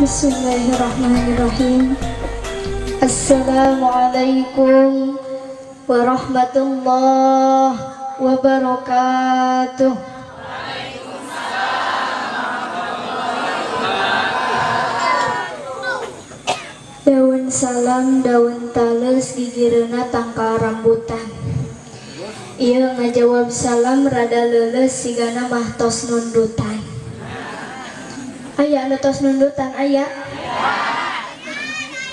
Bismillahirrahmanirrahim. Assalamualaikum warahmatullahi wabarakatuh. Waalaikumsalam. Daun salam, daun tales, gigireuna tangkal rambutan. Ieu ngajawab salam rada leuleus sigana mah tos nundutan. Aya anu tos nundutan aya.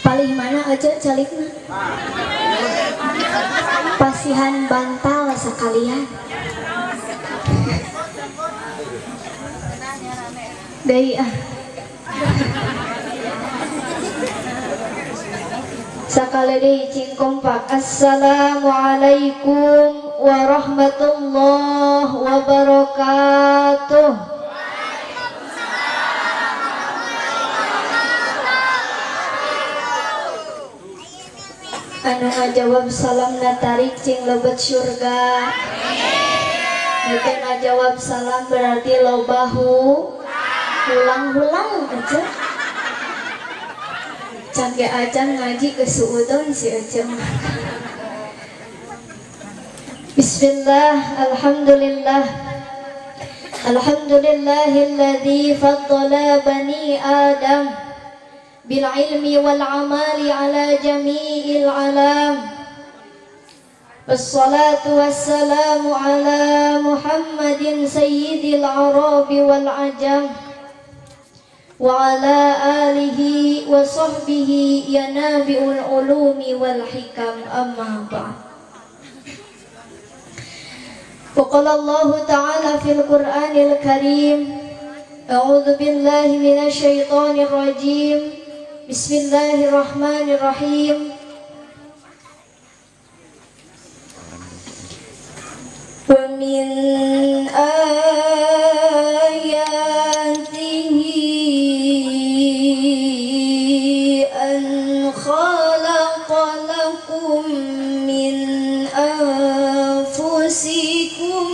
Palih mana aja calikna? Pasihan bantal sekalian. Deui ah. Sakali deui cing kompak. Assalamualaikum warahmatullahi wabarakatuh. Anu ngajawab salam natarik cing lebet surga. Nu teu ngajawab salam berarti lobahu hulang-hulang aja. Can ge acan ngaji ke suudon si ece mah. Bismillah, alhamdulillah. Alhamdulillahilladzi faddala bani Adam bil ilmi wal amali ala jami'il alam. Wassalatu wassalamu ala Muhammadin sayyidil arabi wal ajam wa ala alihi wa sahbihi yanabi'ul ulumi wal hikam, amma ba'd. Wa qala Allahu ta'ala fil Qur'anil Karim, a'udzu billahi minasy syaithanir rajim. Bismillahirrahmanirrahim. Wa min ayatihi an khalaqa lakum min anfusikum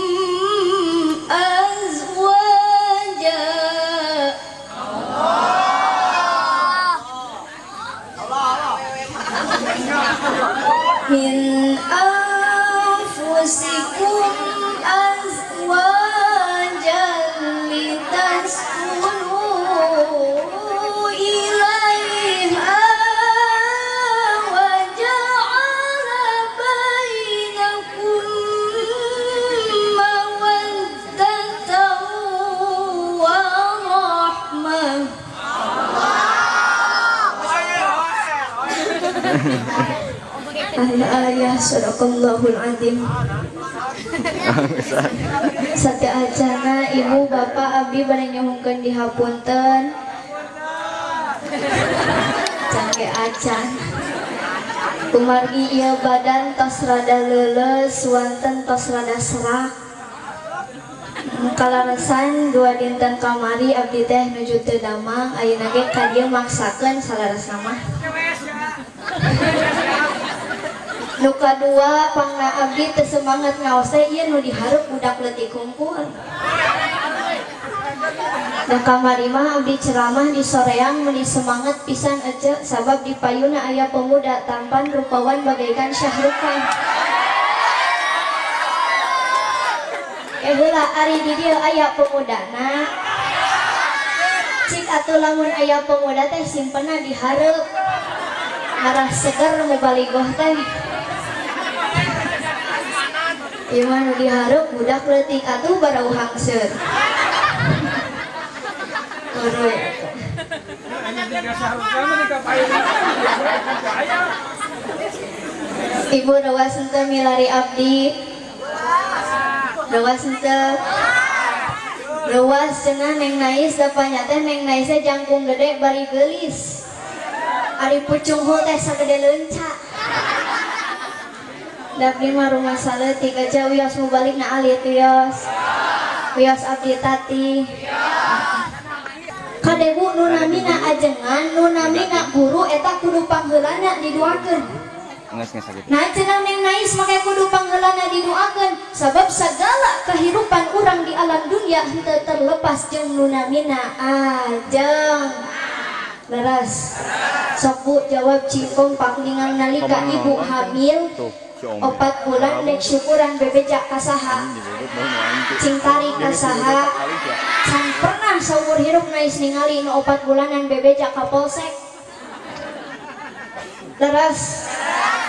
azwaja. Min anfusikum azwajan litaskunu ilaiha wa ja'ala bainakum mawaddatan wa rahmah. Al-ayah sadaqallahul azim. Satya acana ibu bapak abdi bade nyuhunkeun dihapunten. Cangge acan. Kumargi ieu badan tos rada leuleus, wanten tos rada serak. Kalaresan dua dinten kamari abdi teh nuju teu damang, ayeuna ge ka dieu maksakeun salaresna mah. Nu kadua pangna abdi teu semangat ngaos teh ieu nu dihareup budak leutik kumpul. Da kamari mah abdi ceramah di soreang meuni semangat pisan ece sabab di payuna aya pemuda tampan rupawan bagaikan Syahrukan. Heula ari di dieu aya pemudana. Cik atuh lamun aya pemuda teh simpenna di hareup. Ngarah seger mubaligoh teh. Ieu mah nu dihareup budak leutik atuh barau hangseur. Uruy atuh. Ibu rawas henteu milari abdi. Rawas henteu. Rawas cenah Neng Nais dapanya teh Neng Nais teh jangkung gede bari geulis. Ari pucung hul teh sagede leunca. Dapni mah rumah saleutik aja wios mubalik na alit wios. Wios abdi tati. Kade bu nu namina ajengan, nu namina guru eta kudu pangheulana diduakeun. Nah cenah Neng Nais make kudu pangheulana diduakeun sabab sagala kehidupan urang di alam dunia henteu terlepas jeung nu namina ajeng. Leres. Sok Bu jawab cingkom pak ningang nalika ibu hamil 4 bulan dek syukuran bebeja kasaha. Cing tarik kasaha. Can pernah saumur hirup nais ningali nu 4 bulanan bebeja ka polsek. Leres.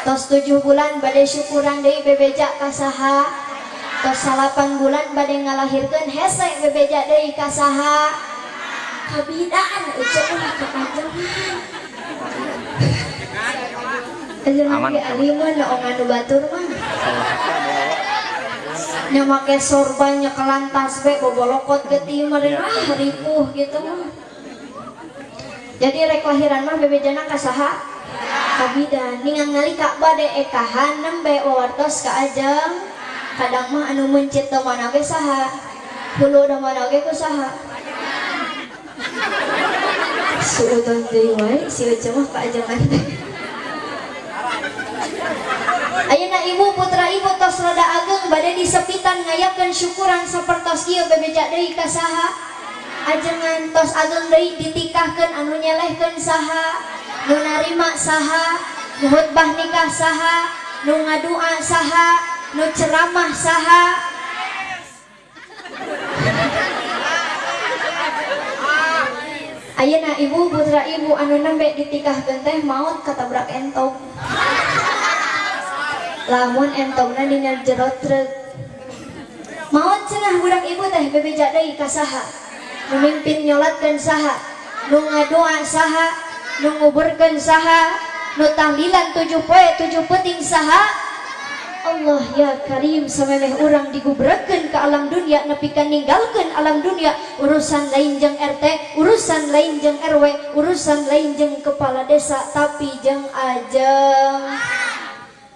Tos 7 bulan bade syukuran deui bebeja kasaha. Tos 8 bulan bade ngalahirkeun hese bebeja deui kasaha. Kabidaan ece mah kapanjangan. Ajeuna ge aliman naongan nu batur mah. Nya make sorban nyekelan tasbih bobolokot getih meureun ah ripuh gitu mah. Jadi rek lahiran mah bebejana ka saha? Kabidan. Ningang nalika bade ekahan nembe wawartos ka ajeng. Kadang mah anu mencit teu mana ge saha? Hulu da mana ge ku saha? Suudan deui wae si Ece mah ka ajengan teh. Ayeuna ibu putra ibu tos rada ageng bade disepitan ngayakeun syukuran sapertos ieu bebeja deui ka saha? Ajengan tos ageng deui ditikahkeun anu nyelehkeun saha? Nu narima saha? Nu khutbah nikah saha? Nu ngadua saha? Nu ceramah saha? Ayeuna ibu putra ibu anu nembe ditikahkeun teh maot katabrak entog. Lamun entogna dina jero truk. Maot cenah budak ibu teh bebeja deui ka saha? Nu mimpin nyolatkeun saha? Nu ngadoa saha? Nu nguburkeun saha? Nu tahlilan 7 poe 7 peuting saha? Allah ya Karim samemeh urang digubrekeun ka alam dunia nepi ka ninggalkeun alam dunia urusan lain jeung RT, urusan lain jeung RW, urusan lain jeung kepala desa tapi jeung ajeng.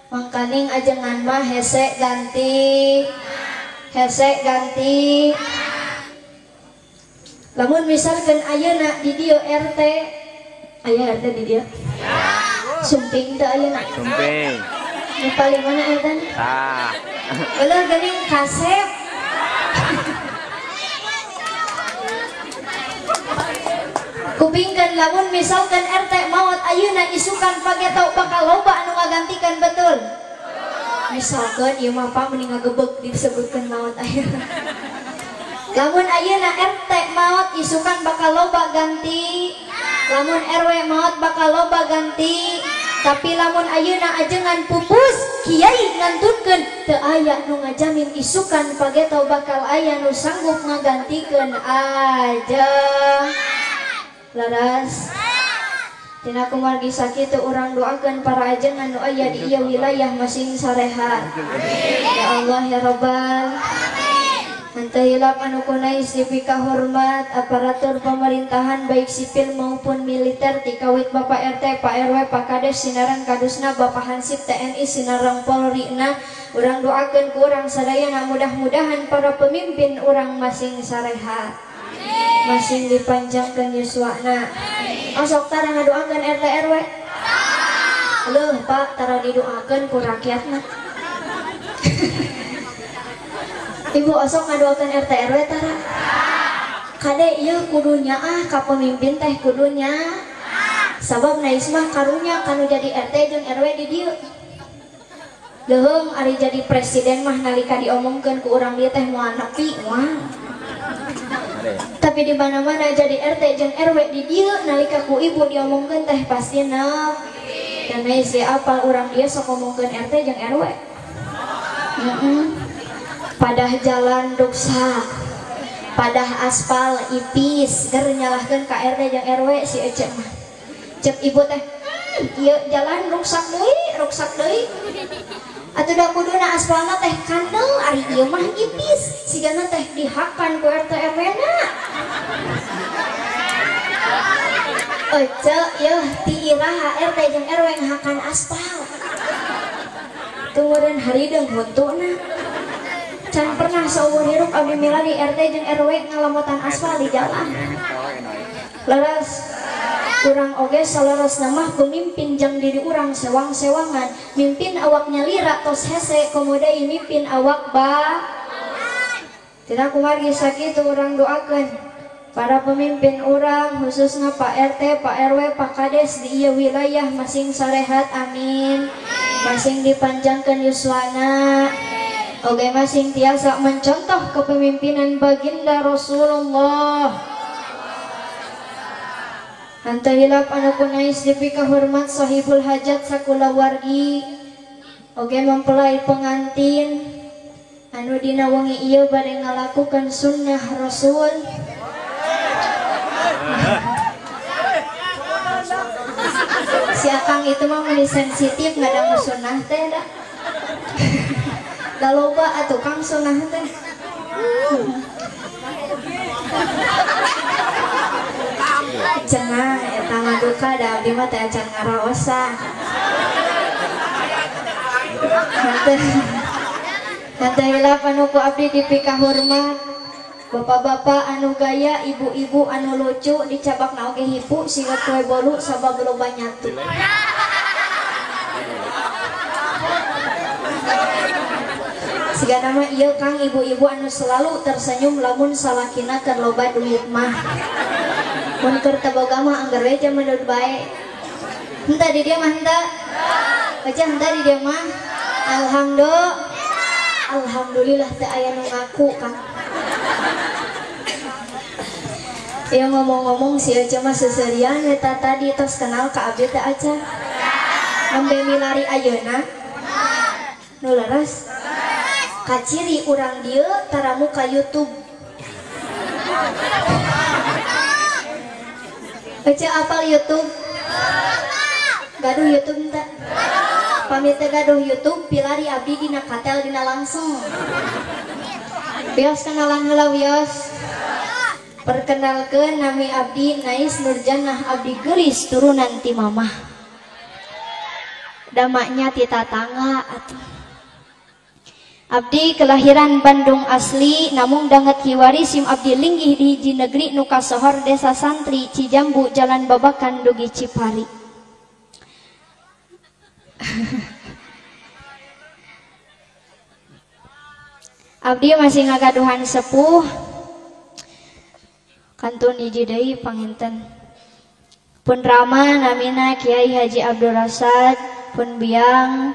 Mangkaning ajengan mah hese ganti. Hese ganti. Lamun misalkeun ayeuna di dieu RT, aya RT di dieu? Sumping teu ayeuna? Sumping. Di paling mana Elton? Ah. Eueuh geuning kasep. Kupingkeun lamun misalkan RT maot ayeuna isukan pageto bakal loba anu ngagantikan betul. Misalkan ieu mah pa mending ngagebeg disebutkeun maot ayeuna. Lamun ayeuna RT maot isukan bakal loba ganti. Lamun RW maot bakal loba ganti. Tapi lamun ayeuna ajengan pupus kiai ngantunkeun teu aya nu ngajamin isukan pageto bakal aya nu sanggup ngagantikeun ajeng. Laras. Tina kumargi sakitu urang doakeun para ajengan nu aya di ieu wilayah masing sarehat. Ya Allah ya Rabbal. Henteu hilap anu kunais dipikahormat aparatur pemerintahan baik sipil maupun militer tikawit Bapak RT, Pak RW, Pak Kades sinareng kadusna Bapak Hansip TNI sinareng Polri na urang doakeun ku urang sadayana mudah-mudahan para pemimpin urang masing sarehat. Masing dipanjangkeun yuswana. Osok tara ngadoakeun RT RW. Leuh Pak tara didoakeun ku rakyatna. Ibu osok ngadoakeun RT RW tara. Kade ieu kudunya ah ka pemimpin teh kudunya. Sabab nais mah karunya kanu jadi RT jeung RW di dieu. Leuheung ari jadi presiden mah nalika diomongkeun ku urang dieu teh moal nepi moal. Tapi di mana-mana jadi RT jeung RW di dieu nalika ku ibu diomongkeun teh pasti nepi. Dan nais ge apal urang dieu sok ngomongkeun RT jeung RW. Padah jalan ruksak, padah aspal ipis, ger nyalahkeun ka RT jeung RW si Ece mah. Cek ibu teh, ieu jalan ruksak deui, Atuh da kuduna aspalna teh kandel, ari ieu mah ipis, sigana teh dihakan ku RT RW na. Ece yeuh ti iraha RT jeung RW ngahakan aspal. Tunggureun harideung huntuna. Can pernah seumur hirup abdi milari RT jeung RW ngalamotan aspal di jalan. Leres kurang oge saleresna mah pemimpin jang diri urang sewang-sewangan, mimpin awaknya lira tos hese komodai mimpin awak ba. Tina kumargi sakitu urang doakeun Para pemimpin urang khususnya Pak RT, Pak RW, Pak Kades di ieu wilayah masing sarehat, amin. Masing dipanjangkeun yuswana. Oge masing tiasa mencontoh kepemimpinan baginda Rasulullah. Henteu hilap anu kunais dipikahormat sahibul hajat sakulawargi. Oge mempelai pengantin anu dina wengi ieu bade ngalakukeun sunnah Rasul. Si akang itu mah meni sensitif ngadangu sunnah teh dah. Da loba atuh kang sunnah teh. Cenah eta mah duka da abdi mah teh acan ngaraosan. Henteu hilap anu ku abdi dipikahormat. Bapak-bapak anu gaya, ibu-ibu anu lucu, dicabakna oge hipu siga kue bolu sabab loba nyatu. Siga nama ieu kang ibu-ibu anu selalu tersenyum lamun salakina keur loba duit mah. Mun keur teu boga mah angger we jaman bae. Henteu di dieu mah henteu. Baca henteu di dieu mah. Alhamdulillah. Alhamdulillah teu aya nu ngaku kang. Ya ngomong-ngomong si Ece mah seserian eta tadi tos kenal ka abdi teh acan. Nembe milari ayeuna. Nu leres. Kaciri urang dieu taramu ka YouTube. Ece apal YouTube? Gaduh YouTube teh. Pamit teh gaduh YouTube pilari abdi dina katel dina langsung. Wios kenalan heula wios. Perkenalkeun nami abdi Nais Nurjanah abdi geulis turunan ti mamah. Damaknya ti tatangga atuh. Abdi kelahiran Bandung asli namung danget kiwari sim abdi linggih di hiji negeri nu kasohor desa santri Cijambu Jalan Babakan dugi Cipari. Abdi masih ngagaduhan sepuh kantun hiji deui panginten. Pun rama namina Kiai Haji Abdul Rasad, pun biang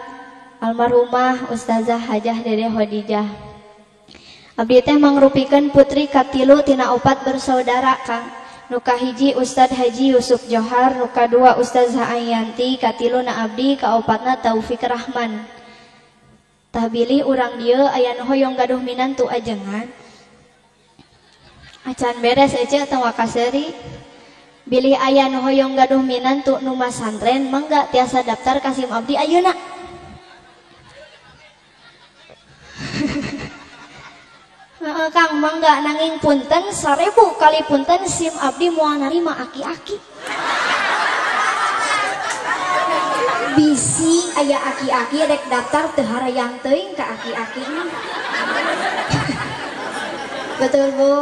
almarhumah Ustazah Hajah Dede Khadijah. Abdi teh mangrupikeun putri katilu tina opat bersaudara kang. Nu kahiji Ustad Haji Yusuf Johar, nu kadua Ustazah Ayanti, katilu na abdi, kaopatna Taufik Rahman. Tah bilih urang dieu aya nu hoyong gaduh minantu ajengan. Acan beres ece tong wakaseri. Bilih aya nu hoyong gaduh minantu nu masantren mangga tiasa daftar ka sim abdi ayeuna. Kang mangga nanging punten 1000 kali punten sim abdi moal narima aki-aki. Bisi aya aki-aki rek daftar teu harayang teuing ka aki-aki mah. Betul Bu.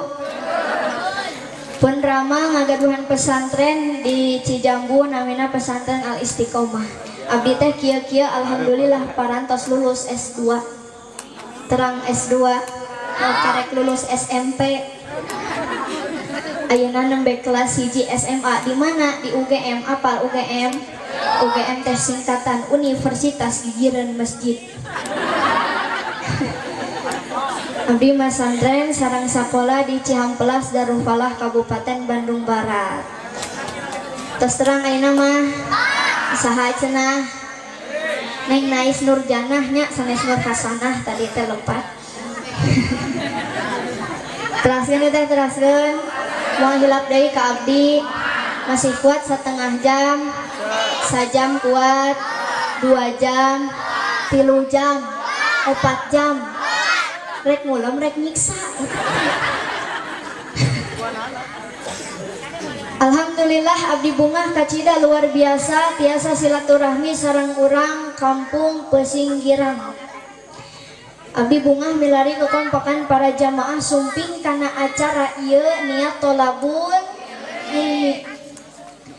Pun rama ngagaduhan pesantren di Cijambu namina pesantren Al Istiqomah. Abdi teh kieu-kieu alhamdulillah parantos lulus S2. Terang S2, karek lulus SMP. Ayeuna nembe kelas 1 SMA di mana? Di UGM. Apal UGM? UGM teh singkatan Universitas Gigireun Masjid. Abdi masantren sareng sakola di Cihampelas Darul Falah Kabupaten Bandung Barat. Tos terang ayeuna mah saha cenah? Neng Nais Nurjanah nya sanes Nur Hasanah tadi teh lepat. Teraskeun teh teraskeun. Moal hilap deui ka abdi. Masih kuat setengah jam, sajam kuat, 2 jam, 3 jam, 4 jam. Rek mulem rek nyiksa. Alhamdulillah abdi bungah kacida luar biasa tiasa silaturahmi sareng urang kampung Pesinggiran. Abdi bungah milari kekompakan para jamaah sumping kana acara ieu niat tolabul ilmi.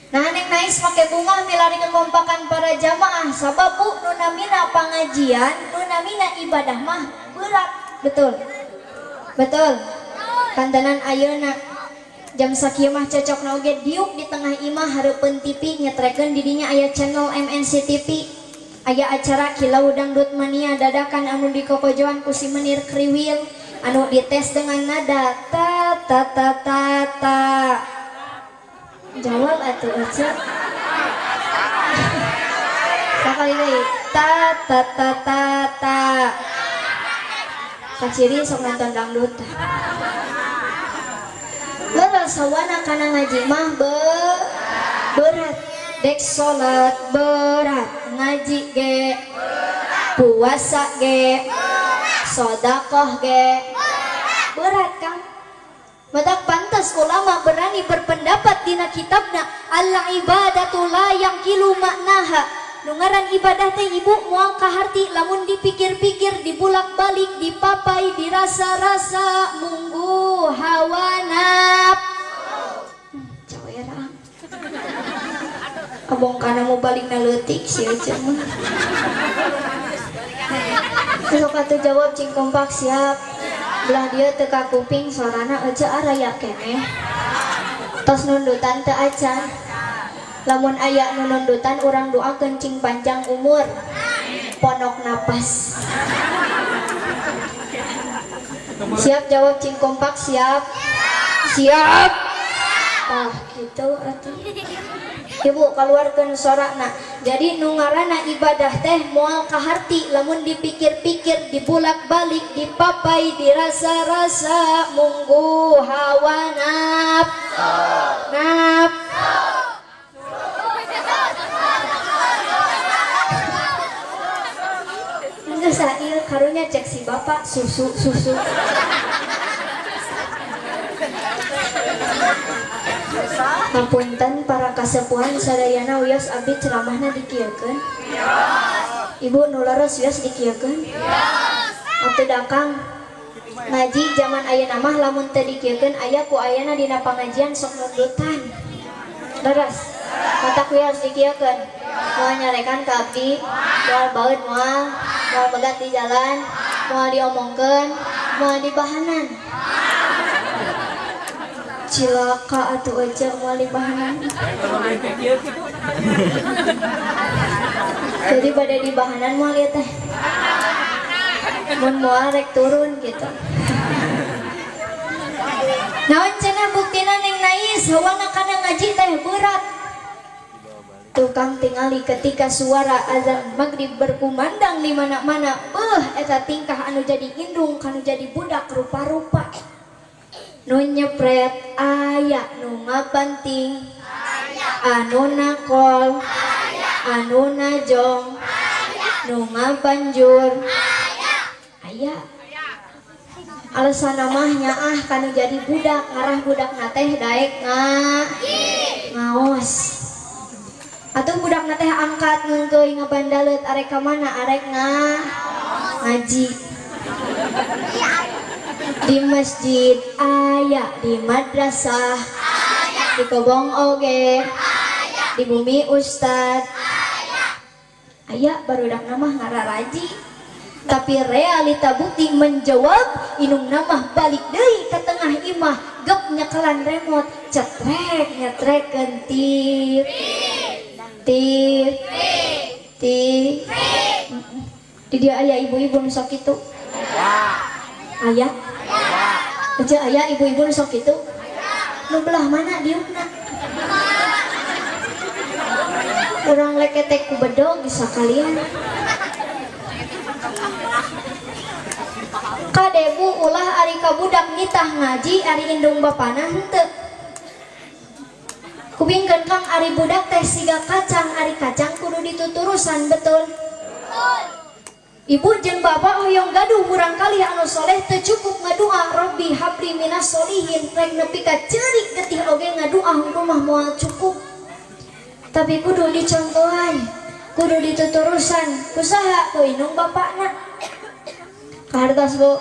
Nah neng Nais make bungah milari kekompakan para jamaah sabab bu nu namina pangajian nu namina ibadah mah berat. Betul. Betul. Kantenan ayeuna Jam sakieu mah cocokna oge diuk di tengah imah hareupeun TV nyetrekeun di dinya aya channel MNC TV. Aya acara Kilau Dangdut Mania dadakan anu dikokojoan ku si Menir Kriwil anu dites dengan nada ta ta ta ta ta. Jawab atuh aja. Sakali deui ta ta ta ta ta. Kaciri sok nonton dangdut. Leres hawana kana ngaji mah berat. Dek salat berat, ngaji ge puasa ge sedekah ge berat Kang. Matak pantas ulama berani berpendapat dina kitabna al ibadatu la yaqilu maknaha. Nu ngaran ibadah teh ibu moal kaharti lamun dipikir-pikir, dibulak-balik, dipapai, dirasa-rasa munggu hawa nafsu. Cawerang. Abong kana mau balikna leutik sia aja mah. Sok atuh jawab cing kompak siap. Belah dieu teu ka kuping sorana aja araya keneh. Tos nundutan teu acan. Lamun aya nu nundutan urang doakeun cing panjang umur. Ponok napas. Siap jawab cing kompak siap. Siap. Ah gitu atuh. Ibu keluarkan sorakna. Jadi nu ngaranna ibadah teh moal kaharti lamun dipikir-pikir, dibulak-balik, dipapai, dirasa-rasa munggu hawa nafsu. Nafsu. Geus sail karunya cek si bapak susu susu. Hapunten para kasepuhan sadayana wios abdi ceramahna dikieukeun. Ibu nu leres wios dikieukeun. Atuh da Kang ngaji zaman ayeuna mah lamun teu dikieukeun aya ku ayana dina pangajian sok nundutan. Leres. Matak wios dikieukeun. Moal nyarekan ka abdi, moal baeud moal, moal pegat di jalan, moal diomongkeun, moal dibahanan. Cilaka atuh aja moal dibahanan. Jadi pada dibahanan moal ieu teh. Mun moal rek turun gitu. Naon cenah buktina Neng Nais hawana kana ngaji teh berat. Tukang tingali ketika suara azan maghrib berkumandang di mana-mana, eta tingkah anu jadi indung kanu jadi budak rupa-rupa. Nu nyepret aya, nu ngabanting anu nakol anu najong nu ngabanjur aya. Alasan mah nyaah kanu jadi budak ngarah budak na teh daek ngaos. Atuh budak na teh angkat ngeungkeuy ngabandaleut arek ka mana arek ngaji. Di masjid aya, di madrasah aya, di kobong oge aya, di bumi ustad aya. Aya barudak mah ngararaji. Tapi realita bukti menjawab inung namah balik deui ke tengah imah gep nyekelan remote cetrek nyetrekeun tip tip tip. Di dia aya ibu-ibu nu sok kitu. Aya. Aja aya ibu-ibu nu sok kitu. Nu belah mana diukna? Urang leketek ku bedog bisa kalian. Kade bu ulah ari ka budak nitah ngaji ari indung bapana henteu. Kupingkeun Kang ari budak teh siga kacang, ari kacang kudu dituturusan betul. Ibu jeung bapak hoyong gaduh murangkalih anu soleh teu cukup ngadua Robbi habli minas solihin rek nepi ka ceurik getih oge ngadua rumah moal cukup. Tapi kudu dicontohan, kudu dituturusan, kusaha ku indung bapakna. Kahartos bu,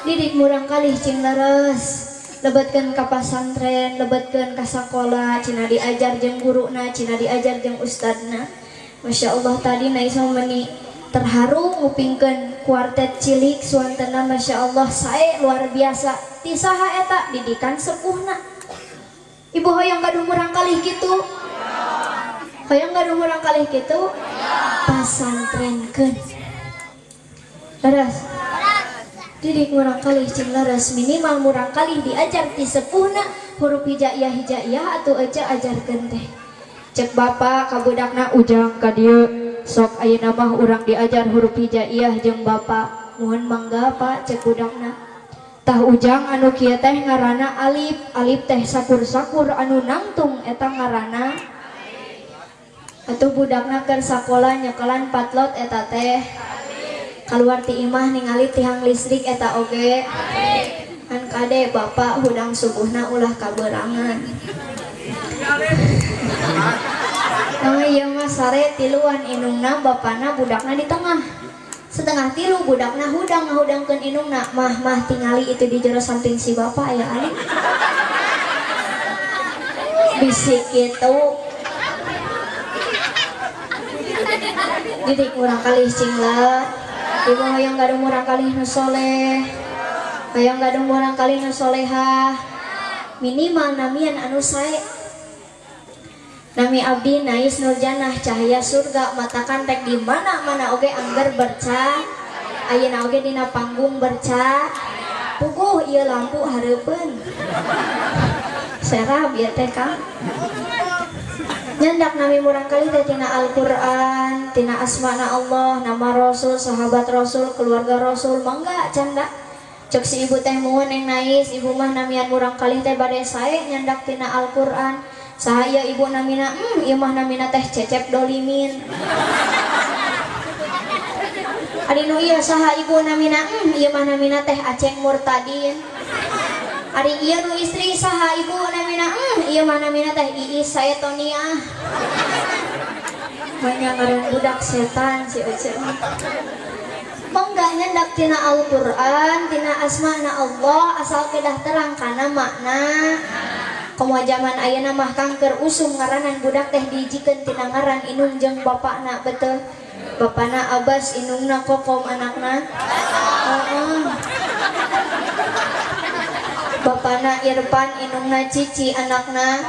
didik murangkalih cing leres. Lebetkeun ka pasantren, lebetkeun ka sakola, cina diajar jeung guruna, cina diajar jeung ustadna. Masya Allah tadi Naisa meni terharu ngupingkeun kuartet cilik suantena Masya Allah sae luar biasa. Ti saha eta didikan sepuhna. Ibu hoyong gaduh murang kalih kitu? Hoyong gaduh murang kalih kitu? Pasantrenkeun. Leres. Didik murang kalih cing leres, minimal murang kalih diajar ti sepuhna huruf hijaiyah hijaiyah atuh ece ajarkeun teh. Cek bapak ka budakna ujang ka dieu sok ayeuna mah urang diajar huruf hijaiyah jeung bapak. Muhun mangga pak cek budakna. Tah ujang anu kieu teh ngaranna alif, alif teh sakur-sakur anu nangtung eta ngaranna. Atuh budakna keur sakola nyekelan patlot eta teh. Kaluar ti imah ningali tihang listrik eta oge. Kan kade bapak hudang subuhna ulah kaberangan. Nah ieu mah sare tiluan inungna bapana budakna di tengah. Setengah tilu budakna hudang ngahudangkeun inungna, mah mah tingali itu di jero samping si bapak aya alif. Bisik kitu. Didik murang kalih cing lah. Ibu hoyong gaduh murang kalih nu soleh, hoyong gaduh murang kalih nu solehah, minimal namian anu sae. Nami abdi Nais Nurjanah cahaya surga matakan rek di mana-mana oge angger berca, ayeuna oge dina panggung berca, puguh ieu lampu hareupeun. Serah bieu teh Kang. Nyandak nami murang kalih teh tina Al-Qur'an, tina asmana Allah, nama Rasul, sahabat Rasul, keluarga Rasul, mangga canda. Cek si ibu teh muhun neng Nais, ibu mah namian murang kalih teh bade sae nyandak tina Al-Qur'an. Saha ieu ibu namina? Ieu mah namina teh Cecep Dolimin. Ari nu ieu saha ibu namina? Ieu mah namina teh Aceng Murtadin. Ari ieu nu istri saha ibu namina? Ieu mah namina teh Iis Saetonia. Banyak ngaran budak setan si Ece. Mangga nyandak tina Al-Qur'an, tina asmana Allah asal kedah terang kana makna. Komo jaman ayeuna mah kangker usum ngaranan budak teh dihijikeun tina ngaran inung jeung bapakna, betul. Bapakna Abbas, inungna Kokom, anakna. Heeh. Bapana Irfan, inungna Cici, anakna.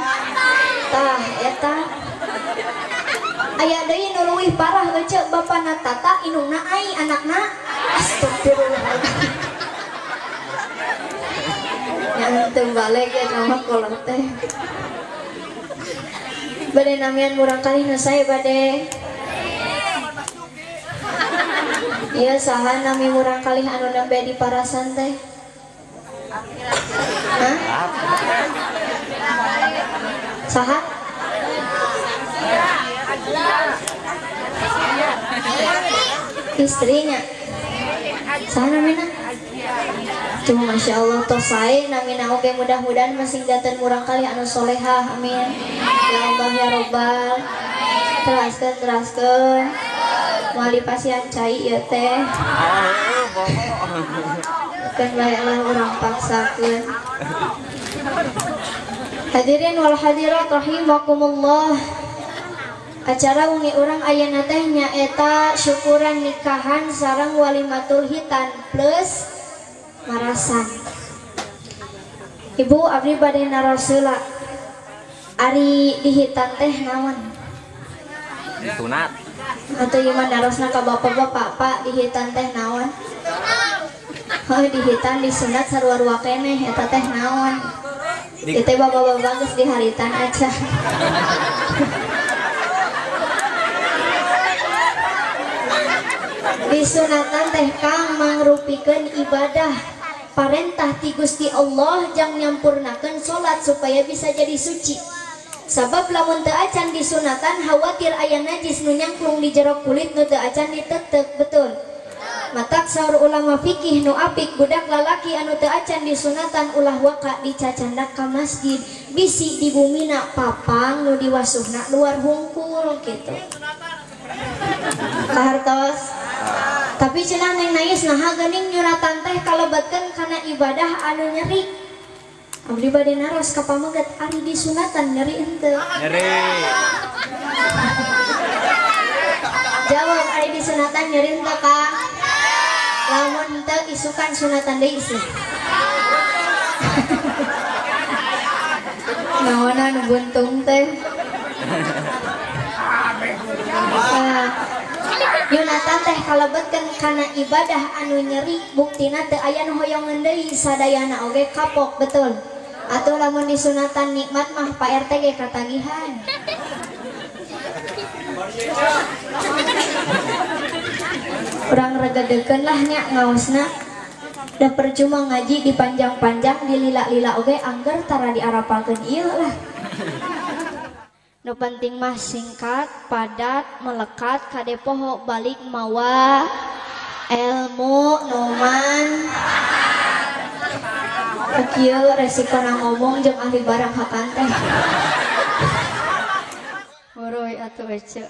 Tah eta. Aya deui nu leuwih parah ece, bapana Tata, inungna Ai, anakna. Astagfirullah. Nya teu balik ya mah kolot teh. Bade namian murang kalih nu sae bade. Ieu saha nami murang kalih anu nembe di parasan teh? Hah? Saha? Istrinya. Saha namina? Cuma Masya Allah tos sae namina oge mudah-mudahan masing janten murang kalih anu solehah, amin. Ya Allah ya Robbal. Teraskeun teraskeun. Moal dipasihan cai ieu teh. Kan bae lah urang paksakeun. Hadirin wal hadirat rahimakumullah. Acara wengi urang ayeuna teh nyaeta syukuran nikahan sareng walimatul hitan plus marasan. Ibu abdi bade naros heula. Ari dihitan teh naon? Disunat. Atuh ieu mah narosna ka bapak-bapak, Pak, dihitan teh naon? Heuh dihitan disunat sarua-rua keneh eta teh naon? Ieu teh bapak-bapak geus diharitan aja. Disunatan teh Kang mangrupikeun ibadah parentah ti Gusti Allah jang nyampurnakeun salat supaya bisa jadi suci. Sabab lamun teu acan disunatan khawatir aya najis nu nyangklung di jero kulit nu teu acan ditetek, betul. Matak saur ulama fikih nu apik budak lalaki anu teu acan disunatan ulah waka dicacandak ka masjid, bisi di bumina papang nu diwasuhna luar hungkul kitu. Kahartos. Tapi cenah neng Nais naha geuning nyuratan teh kalebetkeun kana ibadah anu nyeri. Abdi bade naros ka pameget ari disunatan nyeri henteu? Nyeri. Jawab ari disunatan nyeri henteu Kang? Lamun henteu isukan sunatan deui sih. Naonan nu buntung teh. Yonatan teh kalebetkeun kana ibadah anu nyeri buktina teu aya nu hoyongeun deui sadayana oge kapok betul. Atuh lamun disunatan nikmat mah Pak RT ge katagihan. Urang regedekeun lah nya ngaosna. Da percuma ngaji dipanjang-panjang dilila-lila oge angger tara diarapalkeun ieu lah. Nu penting mah singkat, padat, melekat, kade poho balik mawa ilmu numan. Kieu resikona ngomong jeung ahli barang hakan teh. Horoy atuh ece.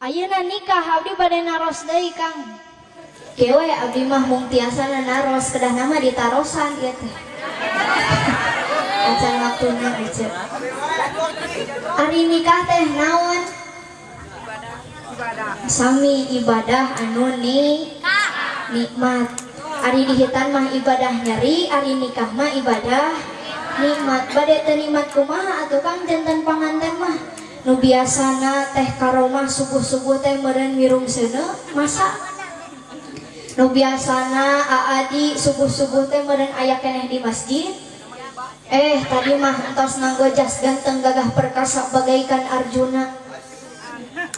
Ayeuna nikah abdi bade naros deui Kang. Kieu we abdi mah mung tiasana naros kedahna mah ditarosan ieu teh. Acan waktuna ece. Ari nikah teh naon? Sami ibadah anu nikmat. Ari dihitan mah ibadah nyeri, ari nikah mah ibadah nikmat. Bade teu nikmat kumaha atuh Kang janten panganten mah. Nu biasana teh karomah subuh-subuh teh meureun wirung seuneu masa. Nu biasana aadi subuh-subuh teh meureun aya keneh di masjid. Tadi mah entos nganggo jas ganteng gagah perkasa bagaikan Arjuna.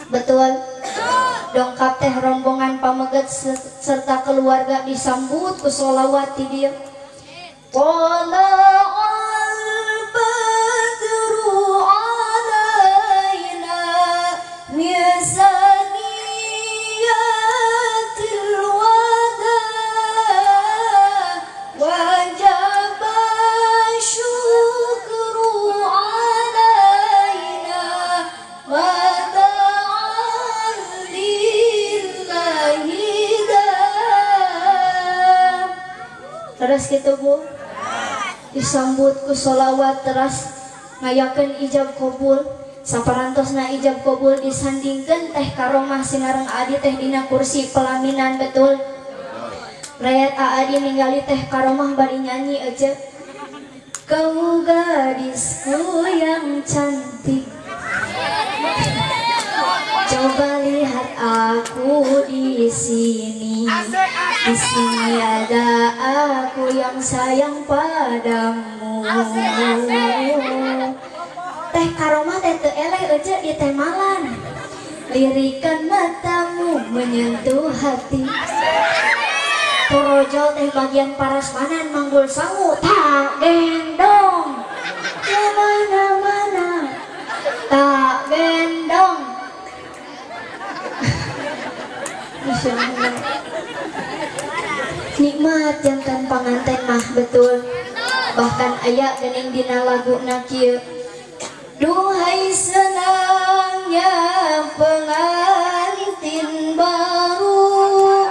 Betul. Dongkap teh rombongan pameget serta keluarga disambut ku sholawat ti dieu. Tola'al badru alaina min saniyatil wada wajaba syukru alaina wa terus gitu Bu, disambut ku sholawat terus ngayakeun ijab kabul. Saparantosna ijab kabul disandingkeun teh karomah sinareng adi teh dina kursi pelaminan betul. Rayat Adi ningali teh karomah bari nyanyi aja. Kau gadisku yang cantik, coba lihat aku di sini. Di sini ada aku yang sayang padamu. Teh karomah teh teu eleh aja di teh malan. Lirikan matamu menyentuh hati. Torojol teh bagian parasmanan manggul sangu tak gendong. Kemana-mana tak gendong. Masya Allah. Nikmat jantan panganten mah betul. Bahkan aya geuning dina laguna kieu. Duhai senangnya pengantin baru.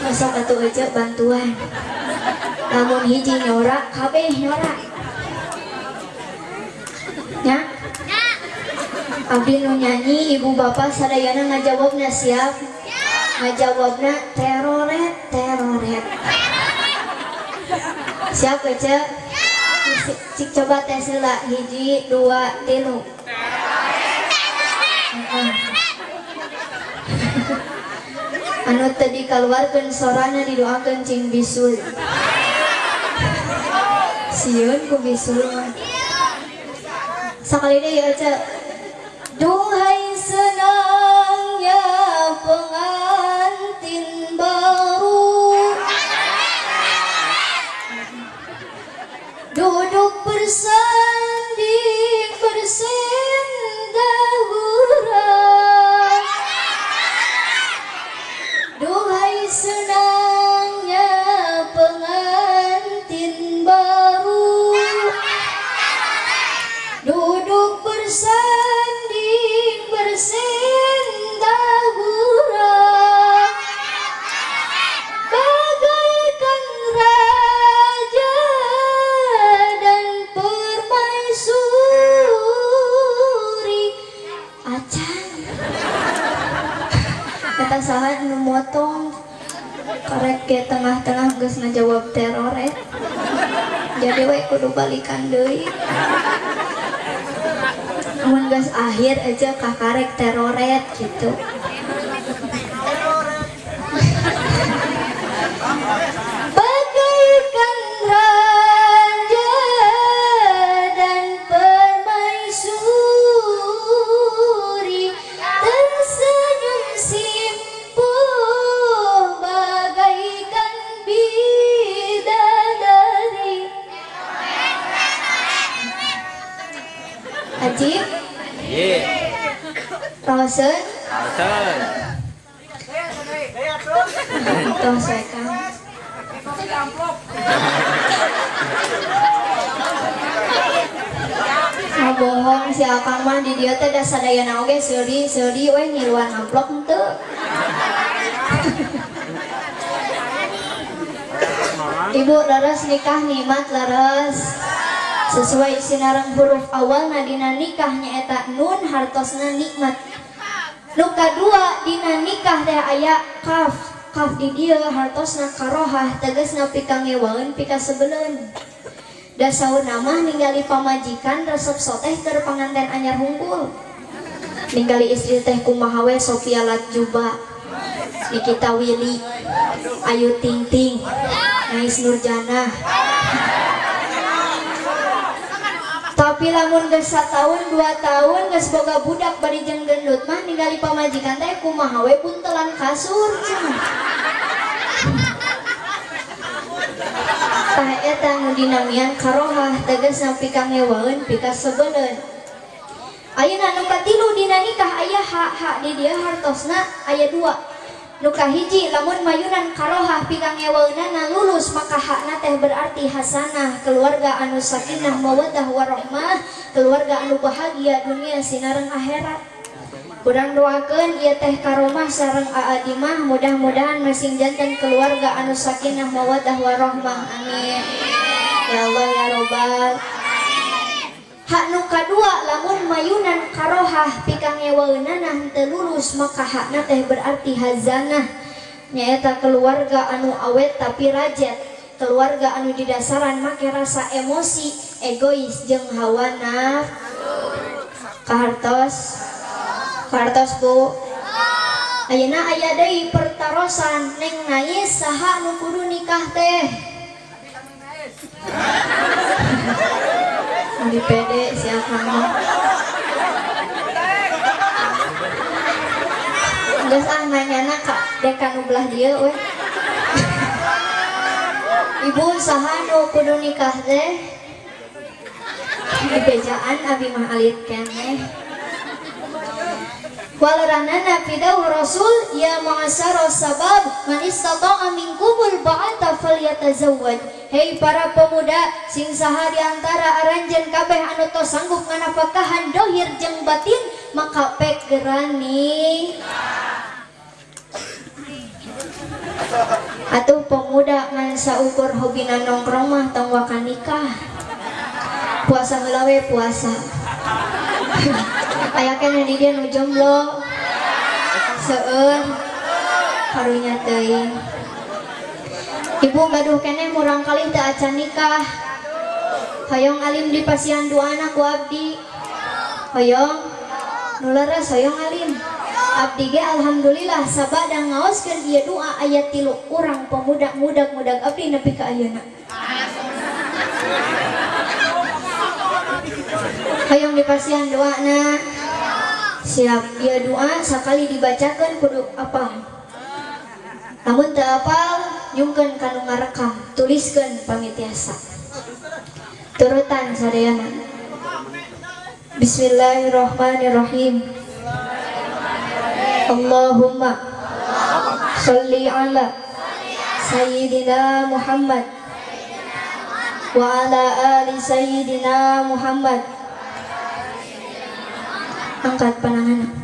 Masa atuh aja bantuan. Lamun hiji nyorak kabeh nyorak. Nya? Abdi nu nyanyi ibu bapak sadayana ngajawabna siap. Ngajawabna teroret teroret. Siap aja. Cik coba tes heula hiji dua tilu. Anu teu dikaluarkeun sorana didoakeun cing bisul. Sieun ku bisul mah. Sakali deui aja. Duhai senangnya pengantin baru, duduk bersanding bersenda gurau. Duhai senangnya pengantin baru, duduk bersanding bersenda gurau. Bagaikan raja dan permaisuri. Acan kata saha nu motong karek ke tengah-tengah geus ngajawab teroret. Jadi we kudu balikan deui. Mun geus akhir aja kakarek teroret gitu. Bagaikan raja dan permaisuri tersenyum simpuh bagaikan bidadari. Ajib? Iya. Rawaseun? Rawaseun. Tos we Kang. Ah bohong si Akang mah di dieu teh da sadayana oge seuri-seuri we ngiluan amplop henteu. Ibu leres nikah nikmat leres. Sesuai sinareng huruf awalna dina nikah nyaeta nun hartosna nikmat. Nu kadua dina nikah teh aya kaf. Kaf di dieu hartosna karohah tegasna pikangewaeun pikasebeleun. Da saurna mah ningali pamajikan resep soteh keur panganten anyar hungkul. Ningali istri teh kumaha we Sofia Latjuba, Nikita Willy, Ayu Ting Ting, Nais Nurjanah. Tapi lamun geus satahun 2 tahun geus boga budak bari jeung gendut mah ningali pamajikan teh kumaha we buntelan kasur cenah. Tah eta nu dinamian karohah tegasna pikangewaeun pikasebeleun. Ayeuna nu katilu dina nikah aya hak-hak di dieu hartosna aya 2. Nu kahiji lamun mayunan karohah pikangewaeunana lulus maka hakna teh berarti hasanah, keluarga anu sakinah mawaddah warahmah, keluarga anu bahagia dunia sinareng akhirat. Urang doakeun ieu teh karomah sareng Aa Dimah mudah-mudahan masing janten keluarga anu sakinah mawaddah warahmah. Amin. Ya Allah ya Robbal. Hak nu kadua lamun mayunan karohah pikangewaeunana henteu lulus maka hakna teh berarti hazanah, nyaeta keluarga anu awet tapi rajet, keluarga anu didasaran make rasa emosi, egois jeung hawa nafsu. Kahartos? Kahartos Bu? Ayeuna aya deui pertarosan Neng Nais saha nu kudu nikah teh? Di pede si Akang mah. Geus ah nanyana ka dekan nu belah dieu we. Ibu saha nu kudu nikah teh? Dibejaan abi mah alit keneh. Walaranana fidau rasul ya ma'asyara sabab man istata'a minkumul ba'ata falyatazawwaj. Hei para pemuda, sing saha di antara aranjeun kabeh anu tos sanggup nganafakahan dohir jeung batin maka pek gerani. Atuh pemuda ngan saukur hobina nongkrong mah tong waka nikah. Puasa heula we puasa. Aya keneh di dieu nu jomblo. Seueur karunya teuing. Ibu gaduh keneh murang kali teu acan nikah. Hoyong alim di pasihan duana ku abdi. Hoyong nu leres hoyong alim. Abdi ge alhamdulillah sabada ngaoskeun ieu doa aya 3 urang pemuda mudag-mudag abdi nepi ka ayeuna. Hoyong dipasihan doana. Siap ieu doa sakali dibacakeun kudu apal. Lamun teu apal nyungkeun ka nu ngarekam, tuliskeun pamitiasa. Turutan sadayana. Bismillahirrahmanirrahim. Allahumma sholli ala sayyidina Muhammad wa ala ali sayyidina Muhammad. Angkat panangan.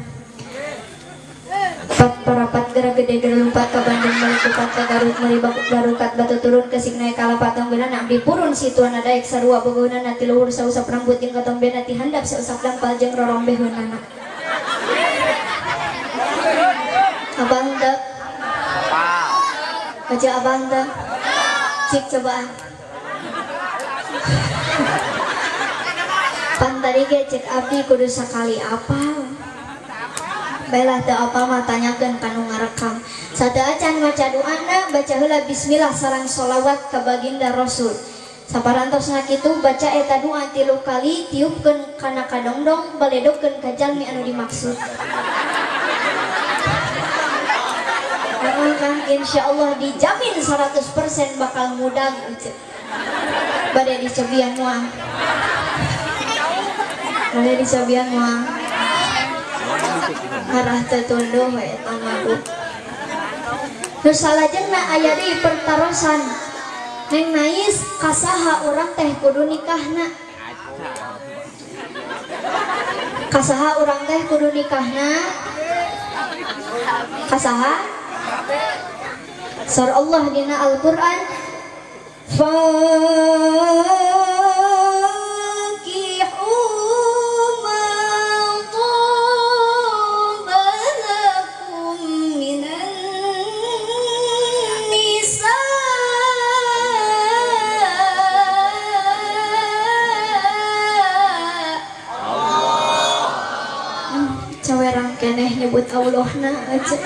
Pat parapat gerak gede gerak lompat ke Bandung melikupat ke Garut meribak barukat batu turun ke Signai kalapatong geuna abdi purun situana daek sarua bogoheunana ti luhur sausap rambut jeung katombena ti handap sausap dampal jeung rorombeheunana. Abang teu? Baca abang teu? Cik cobaan. Pan tadi ge cek abdi kudu sakali apal. Baiklah teu apal mah tanyakeun ka nu ngarekam. Sateu acan maca doana baca heula bismillah sareng sholawat ka baginda Rasul. Saparantosna kitu baca eta doa 3 kali tiupkeun kana kadongdong baledogkeun ka jalmi anu dimaksud. Heeh kan insyaallah dijamin 100% bakal mudag ece. Bade dicobian moal. Bade dicobian moal. Arah teu tunduh we eta mah Bu. Nu salajengna aya deui pertarosan. Neng Nais kasaha urang teh kudu nikahna. Kasaha urang teh kudu nikahna? Kasaha? Surah Allah dina Al-Qur'an fankihu ma taba lakum minan nisa. Cawerang keneh nyebut Allahna aja.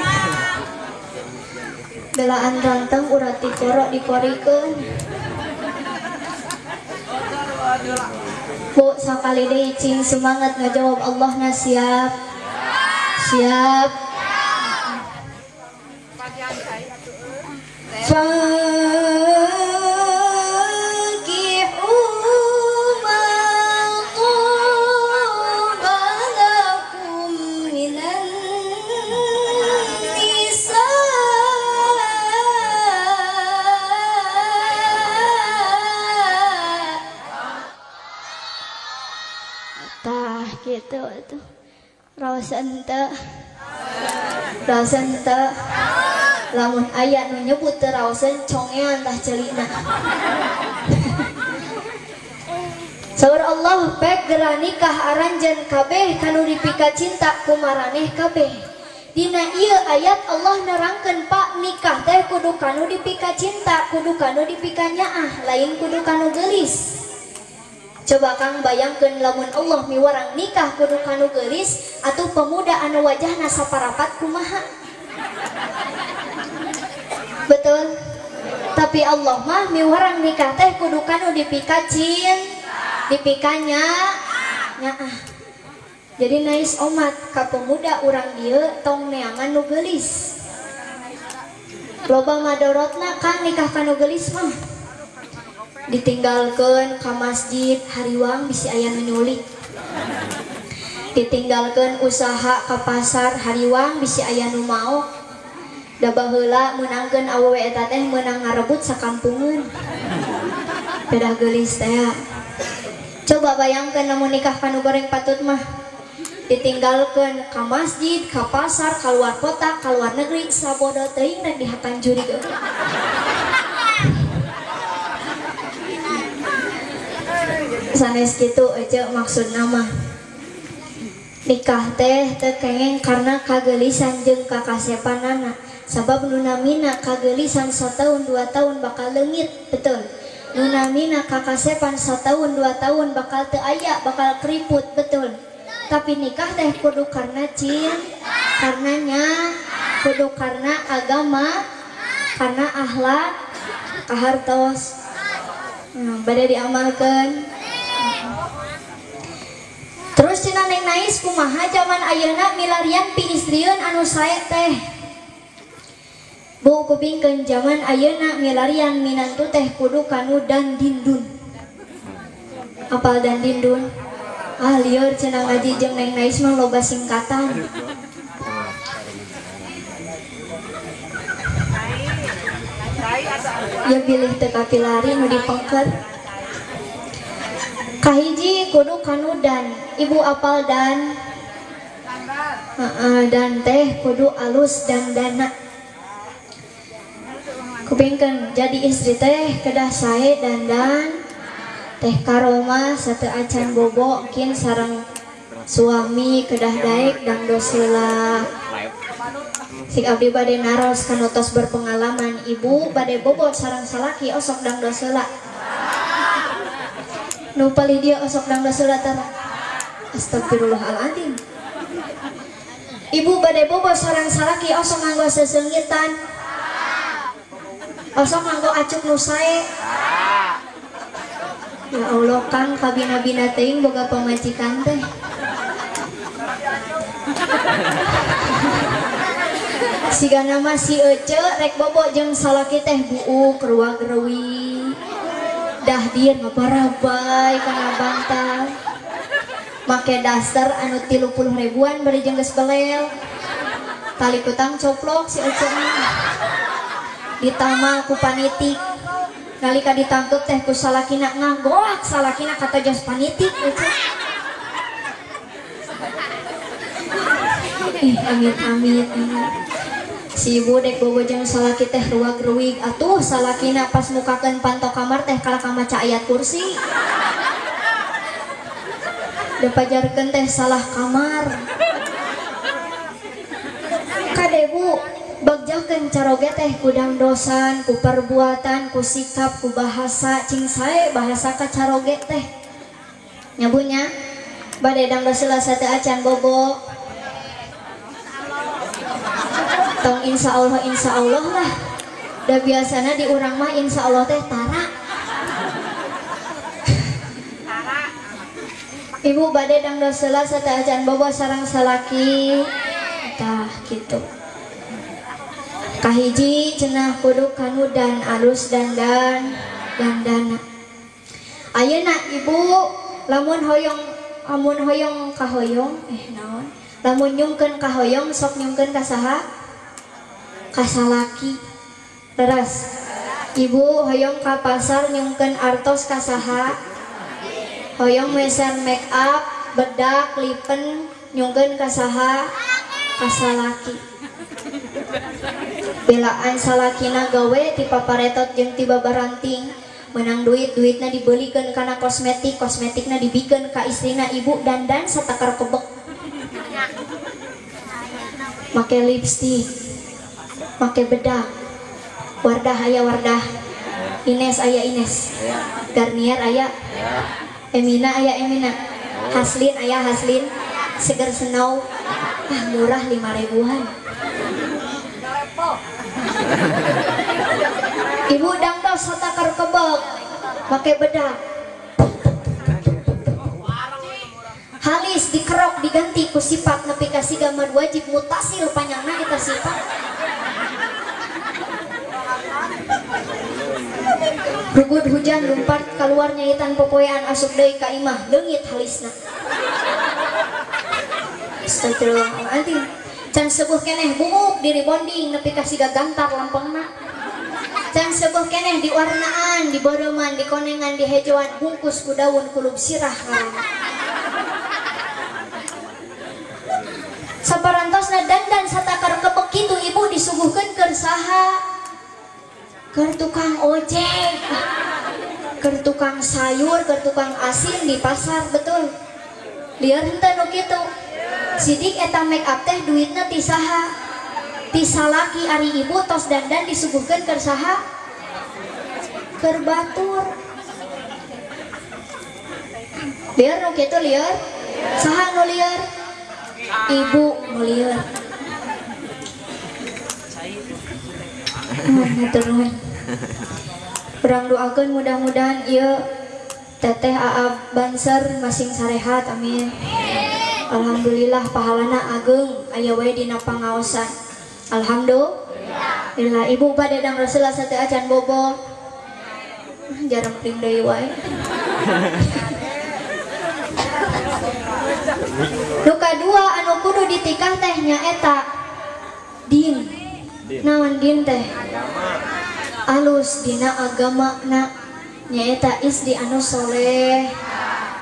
Belaan rantang urat tikoro dikorikeun. Bu sakali deui cing semangat ngajawab Allahna siap. Siap. Fankihu ma taba lakum minan nisa. Tah gitu atuh. Raosan teu. Raosan teu. Lamun aya nu nyebut teu raoseun congean tah ceulina. Saur Allah pek geura nikah aranjeun kabeh kanu dipika cinta ku maraneh kabeh. Dina ieu ayat Allah nerangkeun Pak nikah teh kudu kanu dipika cinta, kudu kanu dipika nyaah, lain kudu kanu geulis. Coba Kang bayangkeun lamun Allah miwarang nikah kudu kanu geulis atuh pemuda anu wajahna saparapat kumaha? Betul? Tapi Allah mah miwarang nikah teh kudu kanu dipika cinta, dipikanya nyaah. Jadi nais omat ka pemuda urang dieu tong neangan nu geulis. Loba madorotna Kang nikah kanu geulis mah. Ditinggalkeun ka masjid hariwang bisi aya nu nyulik. Ditinggalkeun usaha ka pasar hariwang bisi aya nu maok. Da baheula meunangkeun awewe eta teh meunang ngarebut sakampungeun. Pedah geulis teh. Coba bayangkeun lamun nikah kanu goreng patut mah. Ditinggalkeun ka masjid, ka pasar, ka luar kota, ka luar negeri sabodo teuing rek dihakan jurig. Sanes kitu aja maksudna mah. Nikah teh teu kengeng karena kageulisan jeung kakasepanana. Sabab nu namina kageulisan sataun 2 tahun bakal leungit, betul. Nu namina kakasepan sataun 2 tahun bakal teu aya, bakal keriput, betul. Tapi nikah teh kudu karena cinta, karenanya kudu karena agama, karena akhlak, kahartos. Bade diamalkeun. Terus cenah Neng Nais kumaha zaman ayeuna milarian piistrieun anu sae teh. Bu kupingkeun zaman ayeuna milarian minantu teh kudu kanu dan dindun. Apal dan dindun? Ah lieur cenah ngaji jeung Neng Nais mah loba singkatan. Ya bilih teu kapilari nu dipengker. Kahiji kudu kanu dan, ibu apal dan. Dan teh kudu alus dan dana. Kupingkeun jadi istri teh kedah sae dandan teh karomah sateu acan bobo kin sareng suami kedah daek dangdos heula. Sing abdi bade naros kanu tos berpengalaman ibu bade bobo sareng salaki osok dangdos heula. Nu palih dia osok dangdos heula tara. Astagfirullahaladzim. Ibu bade bobo sareng salaki osok nganggo seseungitan. Osok nganggo acuk nu sae. Ya Allah Kang kabina-bina teuing boga pamajikan teh. Sigana mah si Ece rek bobo jeung salaki teh buuk ruag-rewi. Dahdir ngaparabay kana bantal. Make daster anu 30 ribuan bari jeung geus belel. Tali kutang coplok si Ece mah. Ditama ku panitik. Nalika ditangkep teh ku salakina nganggoak salakina kata jos panitik Ece. Amit amit amit. Si ibu dek bobo jeung salaki teh ruag-ruwig atuh salakina pas mukakeun panto kamar teh kalah ka maca ayat kursi. Dipajarkeun teh salah kamar. Kade bu, bagjakeun caroge teh ku dangdosan, ku perbuatan, ku sikap, ku bahasa, cing sae bahasa ka caroge teh. Nyabunya bade dangdos heula sateu acan bobo. Tong insya Allah lah. Da biasana di urang mah insya Allah teh tara. Ibu bade dangdos heula sateu acan bobo sareng salaki. Tah kitu. Kahiji cenah kudu kanu dan alus dandan dandana. Ayeuna ibu lamun hoyong amun hoyong kahoyong naon? Lamun nyungkeun kahoyong sok nyungkeun ka saha? Ka salaki. Teras. Ibu hoyong ka pasar nyungkeun artos ka saha? Hoyong meser make up, bedak, lipen nyungkeun ka saha? Ka salaki. Belaan salakina gawe ti paparetot jeung ti babaranting, menang duit, duitna dibelikeun kana kosmetik, kosmetikna dibikeun ka istrina ibu dandan satakar kebek. Make lipstik, make bedak. Wardah aya Wardah, Ines aya Ines, Garnier aya, Emina aya Emina, Haslin aya Haslin, Seger Senau, ah murah 5 ribuan. Ibu dangdos satakar kebek, make bedak. Halis dikerok diganti ku sifat nepi ka siga mad wajib mutasil panjangna eta sifat. Rugud hujan lumpat keluar nyaitan popoean asup deui ka imah leungit halisna. Astagfirullahaladzim. Can sebuh keneh buuk diri bonding nepi ka siga gantar lampangna. Can sebuh keneh diwarnaan, diboreman, dikonengan, dihejoan, bungkus ku daun kulub sirah ngaranna. Saparantosna dandan satakar kebek kitu ibu disuguhkeun keur saha? Keur tukang ojek, keur tukang sayur, keur tukang asin di pasar, betul. Lieur henteu nu kitu. Sidik eta make up teh duitna ti saha? Ti salaki. Ari ibu tos dandan disuguhkeun keur saha? Keur batur. Lieur nu kitu lieur? Saha nu lieur? Ibu nu lieur. Nuhun. Urang doakeun mudah-mudahan ieu teteh Aa Banser masing sarehat, amin. Alhamdulillah pahalana ageng aya wae dina pangaosan. Alhamdulillah. Ibu bade dang Rasulullah sateu acan bobo. Jarang pring deui wae. Nu kadua anu kudu ditikah teh nyaeta din. Naon din teh? Alus dina agama na nyaeta istri anu soleh.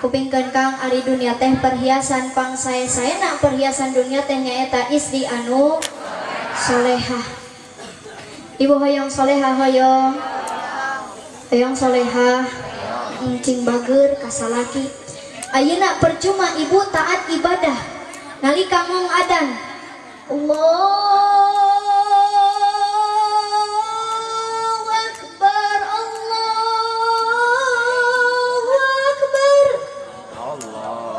Kupingkeun Kang ari dunia teh perhiasan pang sae-saena perhiasan dunia teh nyaeta istri anu solehah. Ibu hoyong solehah hoyong. Hoyong solehah cing bager ka salaki. Ayeuna percuma ibu taat ibadah. Nalika ngong adan Allah Akbar, Allahu Akbar.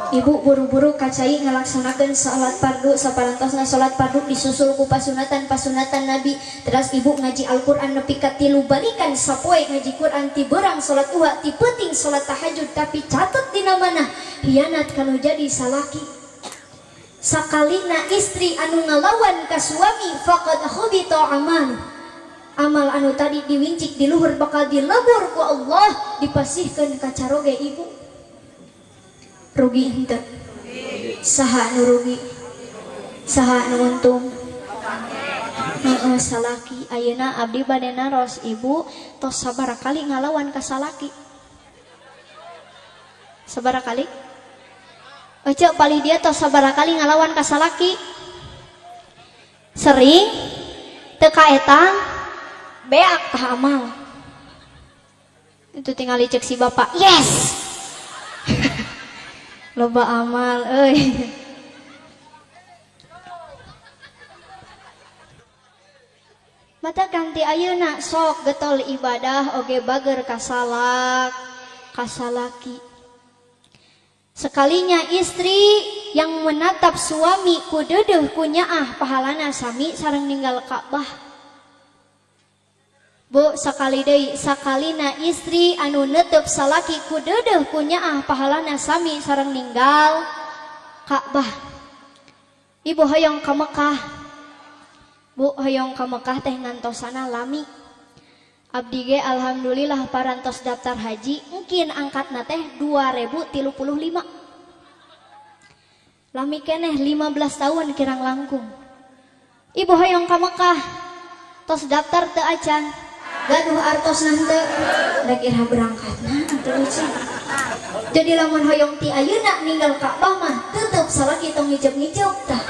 Ibu buru-buru kacai ngalaksanakeun salat fardu saparantosna salat fardu disusul ku pasunatan-pasunatan Nabi. Teras ibu ngaji Al-Qur'an nepi ka 3 balikan sapoe ngaji Qur'an ti beurang salat duha ti peuting salat tahajud tapi catet dina manah hianat kanu jadi salaki. Sakalina istri anu ngalawan ka suami faqad khubita amalu. Amal anu tadi diwincik di luhur bakal dilebur ku Allah dipasihkeun ka caroge ibu. Rugi henteu? Saha nu rugi? Saha nu untung? Heeh, salaki. Ayeuna abdi bade naros ibu tos sabaraha kali ngalawan ka salaki? Sabaraha kali? Ece palih dia tos sabaraha kali ngalawan ka salaki? Sering teu kaetang beak tah amal. Itu tingali cek si bapak, yes. Loba amal euy. Mata ganti ayeuna sok getol ibadah oge bager kasalak kasalaki. Sekalinya istri yang menatap suami ku deudeuh ku nyaah pahalana sami sareng ninggal Ka'bah. Bu sakali deui sakalina istri anu netep salaki ku deudeuh ku nyaah pahalana sami sareng ninggal Ka'bah. Ibu hoyong ka Mekah. Bu hoyong ka Mekah teh ngantosana lami. Abdi ge alhamdulillah parantos daftar haji mungkin angkatna teh 2035. Lami keneh 15 tahun kirang langkung. Ibu hoyong ka Mekah tos daftar teu acan. Gaduh artosna henteu rek iraha berangkatna atuh euy. Jadi lamun hoyong ti ayeuna ninggal Ka'bah mah tetep salaki tong ngijep-ngijep tah.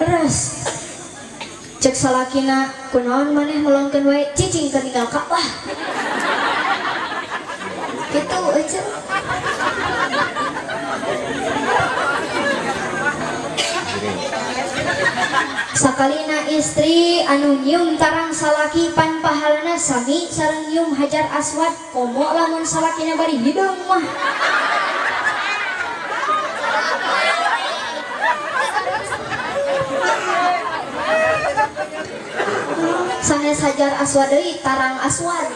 Terus cek salakina kunaon maneh melongkeun wae cicing keur ninggal Ka'bah. Kitu euy. Sakalina istri anu nyium tarang salaki pan pahalana sami sareng nyium hajar aswad komo lamun salakina bari hideung mah. Sanes hajar aswad deui tarang aswad.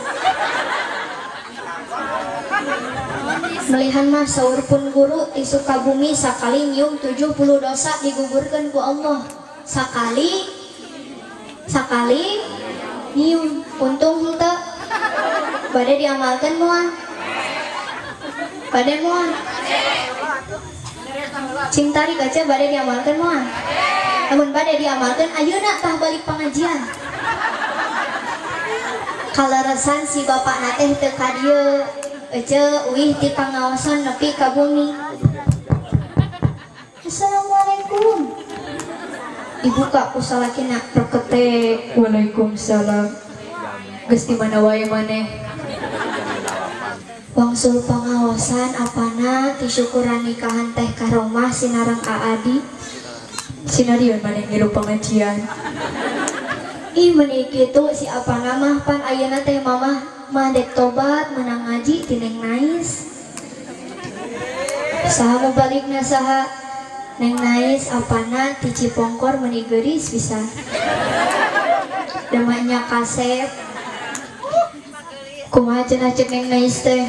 Melihan mah saur pun guru ti Sukabumi sakali nyium 70 dosa digugurkeun ku Allah. Sakali sakali nyium untung henteu bade diamalkeun moal bade moal cing tarik aja bade diamalkeun moal lamun bade diamalkeun ayeuna tah balik pengajian kaleresan si bapakna teh teu ka dieu ece uih ti pangaosan nepi ka bumi. Assalamualaikum. Dibuka ku salakina rekete. Waalaikumsalam. Geus di mana wae maneh? Wangsul pangaosan apana ti syukuran nikahan teh karomah sinareng Aadi. Sinarion maneh ngilu pengajian. Ih meuni kitu si apana mah pan ayeuna teh mamah mah dek tobat menang ngaji ti Neng Nais. Saha nu balikna saha? Neng Nais apana ti Cipongkor meuni geuris pisan. Demaknya kasep. Kumaha cenah ceuk Neng Nais teh?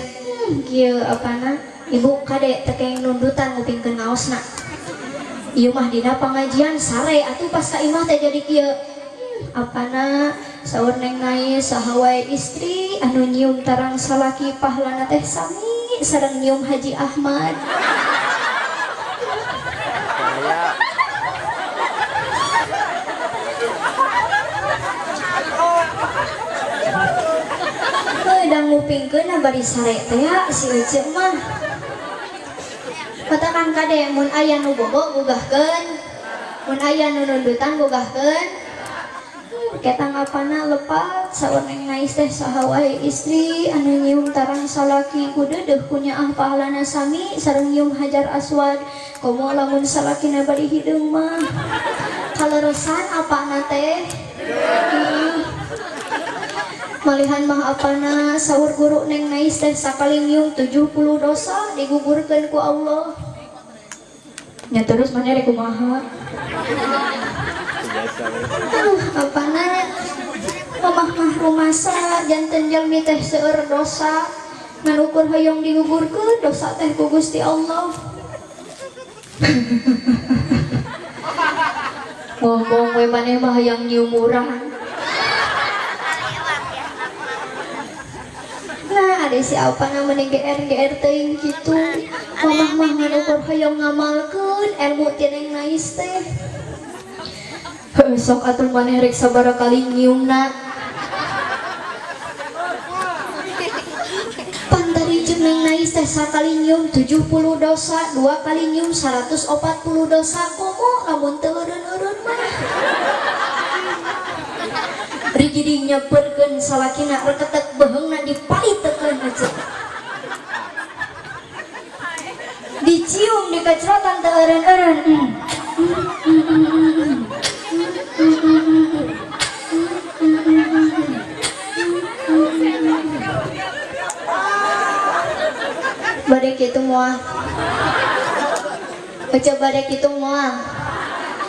Kieu apana? Ibu kade teu kenging nundutan ngupingkeun ngaosna. Ieu mah dina pangajian sare atuh pas ka imah teh jadi kieu. Apana saur Neng Nais saha wae istri anu nyium tarang salaki pahalana teh sami sareng nyium Haji Ahmad. Heuh ngupingkeun bari sare teh si Ece mah. Katakan kade mun aya nu bobo gugahkeun, mun aya nu nundutan gugahkeun. Ketang apana lepat saur Neng Nais teh saha wae istri anu nyium tarang salaki ku deudeuh ku nyaah pahalana sami sareng nyium hajar aswad komo lamun salakina bari hideung mah. Kaleresan apana teh? Malihan mah apana saur guru Neng Nais teh sakali nyium 70 dosa digugurkeun ku Allah. Nya terus mana rek kumaha? Apana nya? Mamah mah rumasa janten jalmi teh seueur dosa. Ngan ukur hoyong digugurkeun dosa teh ku Gusti Allah. Ngomong we maneh mah hayang nyium urang. Nah, ada siapa namanya GR-GR teuing kitu. Mamah mah ngan ukur hoyong ngamalkeun ilmu ti Neng Nais teh. Heuh sok atuh maneh rek sabaraha kali nyiumna. Pan tadi jeung Neng Nais teh sakali nyium 70 dosa, 2 kali nyium 140 dosa, komo lamun teu eureun-eureun mah. Rigidi nyepeurkeun salakina reketek beheungna dipalitekeun aja. Dicium dikacrotan teu eureun-eureun. Bade kitu moal. Baca bade kitu moal.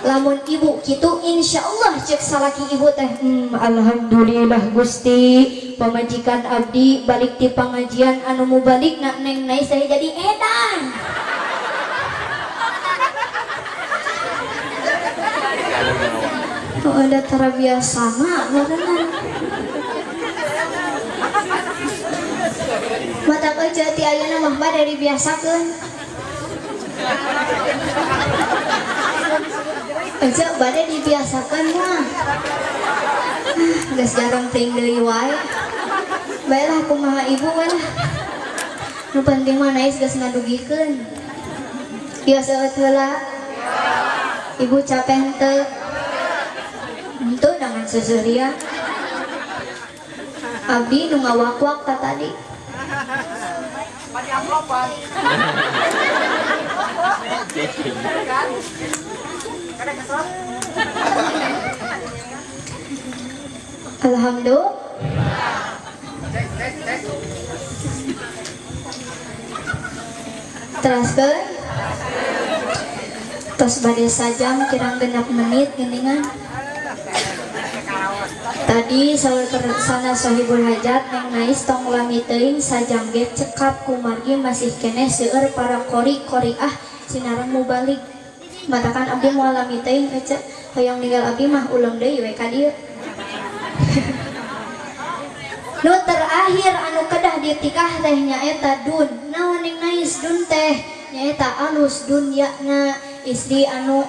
Lamun ibu kitu insyaallah cek salaki ibu teh. Alhamdulillah Gusti, pamajikan abdi balik ti pangajian anu mubalik nak Neng Nais teh jadi edan. Oh, ada tara biasa mah barengan. Mata kerja ti ayeuna mah bade dibiasakeun. Aja bade dibiasakeun mah. Geus jarang teuing deui wae. Baelah kumaha ibu we lah. Nu penting mah Nais geus ngadugikeun. Ieu seueut heula. Ibu capek henteu? Henteu dengan seseuria. Abdi nu ngawak-wak ta tadi. Alhamdulillah. Teraskeun. Tos bade sajam kirang genep menit geuningan. Tadi saur sana sohibul hajat Neng Nais tong lami teuing sajam ge cekap kumargi masih keneh seueur para qori-qoriah sinareng mubalik. Matakan abdi moal lami teuing ece hoyong ninggal abdi mah uleung deui we ka dieu. Nu terakhir anu kedah ditikah teh nyaeta dun. Naon Neng Nais dun teh? Nyaeta alus dunyana, istri anu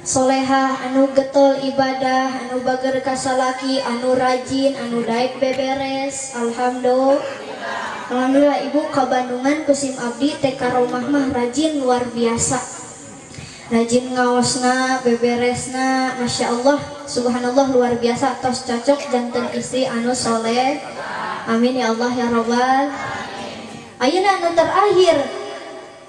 solehah, anu getol ibadah, anu bager ka salaki, anu rajin, anu daek beberes. Alhamdulillah. Alhamdulillah ibu ka Bandungan kusim abdi teh karomah mah rajin luar biasa. Rajin ngaosna, beberesna, masya Allah, subhanallah luar biasa. Tos cocok janten istri anu soleh. Amin ya Allah ya robbal. Ayeuna anu terakhir,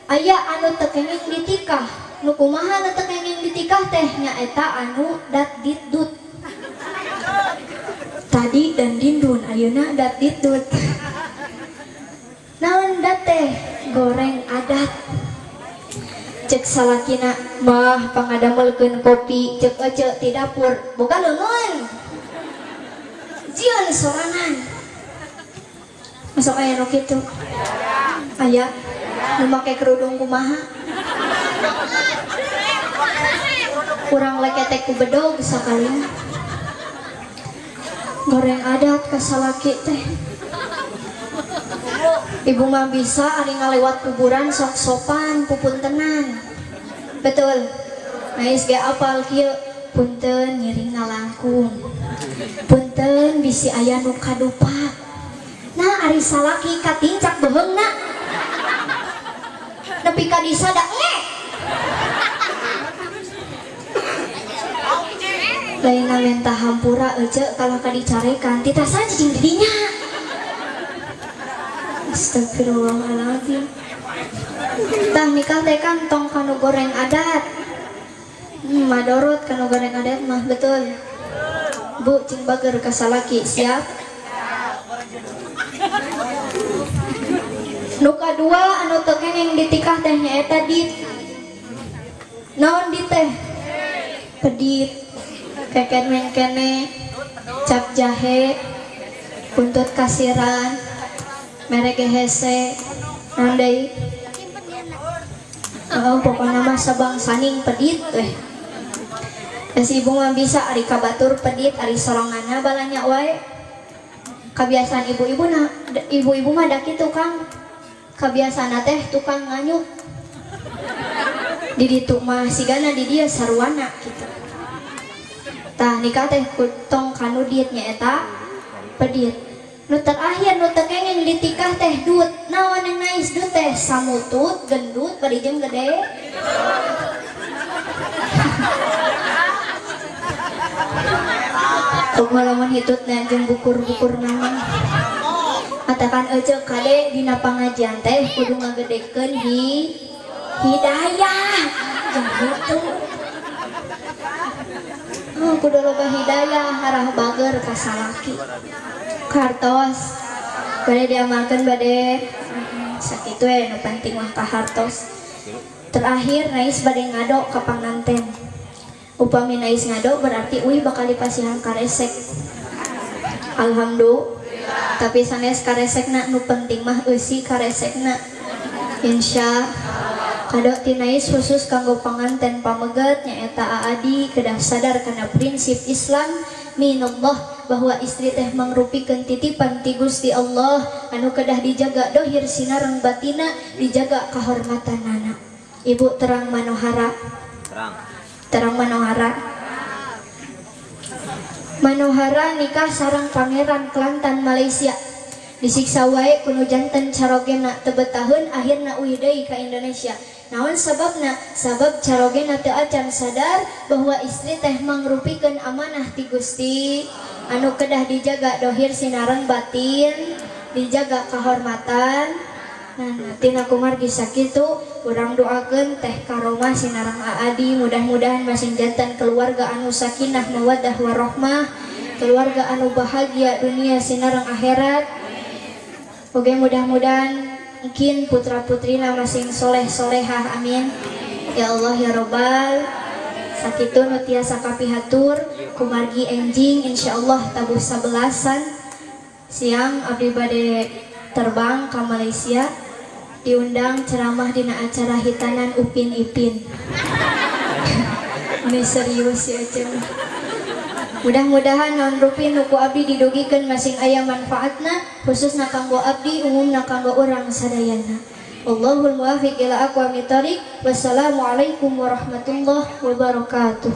aya anu teu kenging ditikah. Nu kumaha nu teu kenging ditikah teh nyaeta anu dat ditdut. Tadi dan dindun, ayeuna dat ditdut. Naon dat teh? Goreng adat. Cek salakina mah pangadamelkeun kopi, cek ece ti dapur, boga leungeun. Jieun sorangan. Masuk aya nu kitu. Aya nu make kerudung kumaha? Kurang leketek ku bedog sakali. Goreng adat ka salaki teh. Ibu mah bisa ari ngalewat kuburan sok sopan pupuntenan. Betul. Nais ge apal kieu, punten ngiring ngalangkung. Punten bisi aya nu kadupak. Nah ari salaki katincak beheungna. Nepi ka disada ngek. Lain menta hampura ece kalah ka dicarekan titah saja jeung didinya. Astagfirullahaladzim. Tah nikah teh kan tong kanu goreng adat. Madorot kanu goreng adat mah betul. Bu cing bager ka salaki siap? Nu kadua anu teu kenging ditikah teh nyaeta dit. Naon dit teh? Pedit, keken mengkene, cap jahe, buntut kasiran, merege hese, naon deui? Oh, pokokna mah sabangsaning pedit weh. Si ibu mah bisa ari ka batur pedit, ari soronganna balanya wae. Kabiasaan ibu-ibu na, ibu-ibu mah da kitu Kang. Kabiasaan teh tukang nganyuk. Di ditu mah sigana di dieu sarwana kitu. Tah nikah teh tong kanu diet nyaeta pedit. Nu terakhir nu teu kenging ditikah teh dut. Naon yang nais dut teh samutut, gendut, bari jeung gede. Kumaha lamun hitutna jeung bukur-bukur nama. Katakan ece kade dina pangajian teh kudu ngagedekeun hidayah. Jeung kitu. Oh, kudu loba hidayah harah bager ka salaki. Kartos bade diamalkeun bade sakitu we nu penting mah ka hartos. Terakhir nais bade ngado ka panganten. Upami nais ngado berarti uih bakal dipasihan karesek. Alhamdulillah. Tapi sanes karesekna nu penting mah eusi karesekna. Insya kado ti nais khusus kanggo panganten pameget nyaeta Aadi kedah sadar kana prinsip Islam minallah bahwa istri teh mangrupikeun titipan ti Gusti Allah anu kedah dijaga dohir sinareng batina, dijaga kahormatanana. Ibu terang Manohara. Terang Manohara. Manohara nikah sareng pangeran Kelantan Malaysia. Disiksa wae kuno janten carogena teu betaheun akhirna uih deui ka Indonesia. Naon sababna? Sabab carogena teu acan sadar bahwa istri teh mangrupikeun amanah ti Gusti anu kedah dijaga dohir sinareng batin, dijaga kahormatan. Nah, tina kumargi sakitu urang doakeun teh karomah sinareng Aadi mudah-mudahan masing janten keluarga anu sakinah mawaddah warahmah, keluarga anu bahagia dunia sinareng akhirat. Oke, mudah-mudahan mungkin putra-putrina masing soleh-solehah, amin. Ya Allah ya Robbal. Sakitu nu tiasa kapihatur kumargi enjing insyaallah tabuh 11-an siang abdi bade terbang ka Malaysia diundang ceramah dina acara hitanan Upin Ipin. Ini serius ya cem. Mudah-mudahan non rupi nu ku abdi didugikeun masing aya manfaatna khususna kanggo abdi umumna kanggo urang sadayana. Allahul muwaffiq ila aqwamit thoriq. Wassalamualaikum warahmatullahi wabarakatuh.